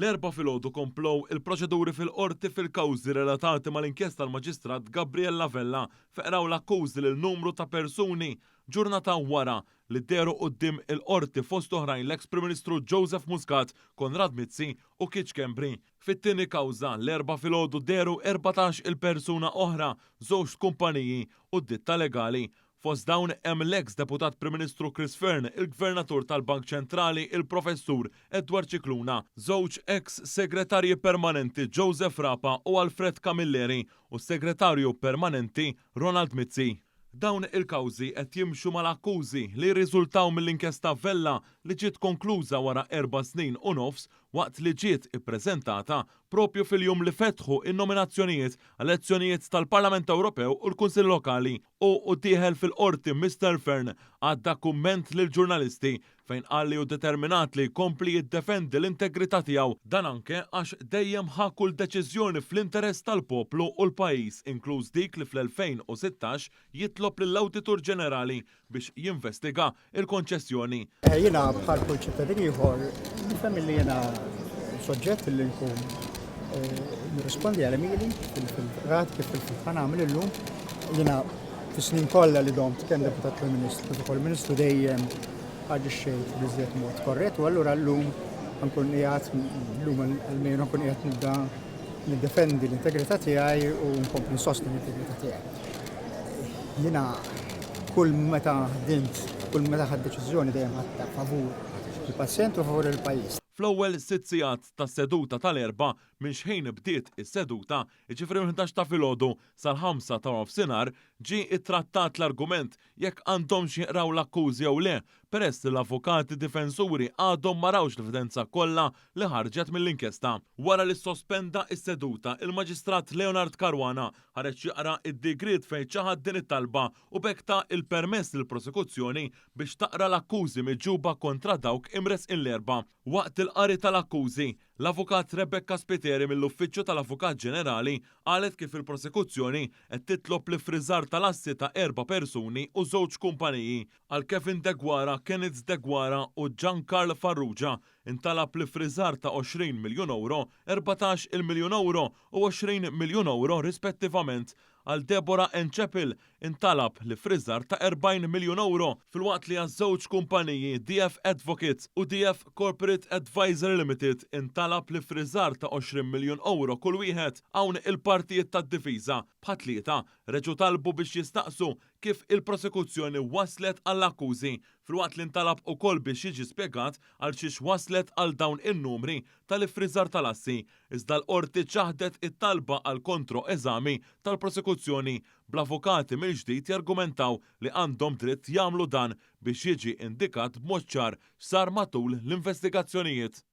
L-Erbgħa filgħodu komplew il-proċeduri fil-Qorti fil-kawżi relatati mal-inkjesta tal-Maġistrat Gabriella Vella fejn qraw l-akkużi lil numru ta' persuni ġurnata wara li dehru quddiem il-Qorti fost oħrajn l-eks Prim Ministru Joseph Muscat, Konrad Mizzi u Kitch Schembri. Fit-tieni kawża, l-Erbgħa filgħodu dehru 14-il persuna oħra, żewġ kumpaniji u ditta legali. Fost dawn hemm l-eks Deputat Prim Ministru Chris Fearne, il-Gvernatur tal-Bank Ċentrali il-Professur Edward Scicluna, żewġ eks Segretarji Permanenti Joseph Rapa u Alfred Camilleri u s-Segretarju Permanenti Ronald Mizzi. Dawn il-kawżi qed jimxu mal-akkużi li rriżultaw mill-inkjesta Vella li ġiet konkluża wara erba' snin u nofs waqt li ġiet ippreżentata proprju fil-jum li fetħu n-nominazzjonijiet għall-elezzjonijiet tal-Parlament Ewropew u l-Kunsilli Lokali. Hu u dieħel fil-Qorti Mister Fearne għadda kumment lill-ġurnalisti fejn qal li hu determinat li jkompli jiddefendi l-integrità tiegħu. Dan anke għax dejjem ħa kull deċiżjoni fl-interess tal-poplu u l-pajjiż inkluż dik li fl-2016 jitlob lill-Awditur Ġenerali biex jinvestiga l-konċessjoni. Jiena bħal kull ċittadin ieħor nifhem illi jiena soġġett illi nkun nirrispondi għal għemili fil-qrati kif fil-fatt nagħmel illum. Jiena fis-snin kollha li domt kemm deputat Prim Ministru kif ukoll Ministru dejjem aġixxejt bl-iżjed mod korrett u allura llum nkun qiegħed llum almenu nkun qiegħed nibda niddefendi l-integrità tiegħi u nkompli nsostni l-integrità tiegħi. Jiena kull meta ħdimt, kull meta ħadt deċiżjoni dejjem ħadtha favur il-pazjent u favur il-pajjiż. Fl-ewwel sitt sigħat tas-seduta tal-Erbgħa minn x'ħin bdiet is-seduta, jiġifieri mill-11 ta' filgħodu sal-ħamsa ta' nofsinhar, ġie ttrattat l-argument jekk għandhomx jinqraw l-akkużi jew le, peress li l-avukati difensuri għadhom ma rawx l-evidenza kollha li ħarġet mill-inkjesta. Wara li ssospenda s-seduta, il-Maġistrat Leonard Caruana ħareġ jaqra d-digriet fejn ċaħad din it-talba u b'hekk ta l-permess lill-prosekuzzjoni biex taqra l-akkużi miġjuba kontra dawk imressqin l-Erbgħa. Waqt il-qari tal-akkużi, l-Avukat Rebecca Spiteri mill-Uffiċċju tal-Avukat Ġenerali qalet kif il-prosekuzzjoni qed titlob l-iffriżar tal-assi ta' erba' persuni u żewġ kumpaniji. Għal Kevin Deguara, Kenneth Deguara u Gian Carl Farrugia intalab l-iffriżar ta' 20 miljun ewro, 14 il miljun ewro u 20 miljun ewro rispettivament. Għal Deborah Ann Chappell intalab l-iffriżar ta' 40 miljun ewro filwaqt li għaż-żewġ kumpaniji DF Advocates u DF Corporate Advisory Limited intalab l-iffriżar ta' 20 miljun ewro kull wieħed. Hawn il-partijiet tad-difiża, bħat-Tlieta, reġgħu talbu biex jistaqsu kif il-prosekuzzjoni waslet għall-akkużi filwaqt li ntalab ukoll biex jiġi spjegat għal xiex waslet għal dawn in-numri tal-iffriżar tal-assi. Iżda l-Qorti ċaħdet it-talba għal kontro-eżami tal-prosekuzzjoni, bl-avukati mill-ġdid jargumentaw li għandhom dritt jagħmlu dan biex jiġi indikat b'mod ċar x'sar matul l-investigazzjonijiet.